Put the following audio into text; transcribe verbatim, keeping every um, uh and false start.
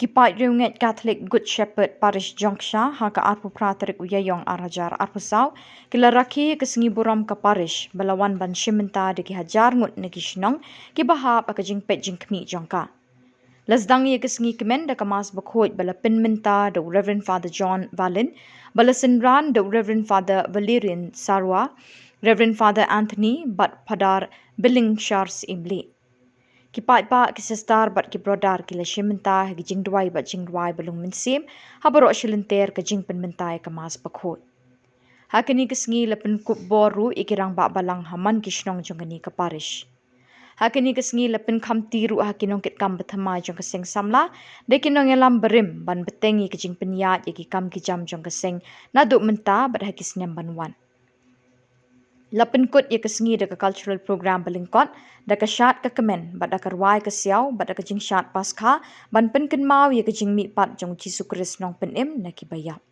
Ki paid riewngeit Catholic Good Shepherd Parish Jongksha ha ka arphew phra tarik u Ïaiong ar hajar arphew saw ki la rakhe ïa ka sngi burom ka Parish ba la wan ban shim bynta da ki hajar ngut na ki shnong kiba hap ha ka jingpeit jingkhmih jong ka. La sdang ïa ka sngi kmen da ka Mass Bakhuid ba la pynmynta da u Reverend Father John Valin, ba la synran da u Reverend Father Valerian Sarwa, Reverend Father Anthony bad Phadar Billingshar Syiemlieh. Ki paidbah, ki sister bad ki brother ki la shim bynta ha ki jingduwai bad jingrwai ba long mynsiem ha baroh shi lynter ka jingpynmynta ïa ka Mass Bakhuid. Ha kane ka sngi la pynkup bor ruh ïa ki rangbah balang ha man ki shnong jong kane ka Parish. Ha kane ka sngi la pynkhamti ruh ha ki nongkitkam bathymmai jong ka Seng Samla da ki nongïalam barim ban bteng ïa ka jingpynïaid ïa ki kam ki jam jong ka Seng naduh mynta bad ha ki snem ban wan. La pynkut ïa ka sngi da ka cultural program ba lyngkot, da ka shad ka kmen bad da ka rwai ka siaw bad da ka jingshad paskha ban pynkynmaw ïa ka jingmihpat jong u Jisu Khrist Nongpynim na kiba ïap.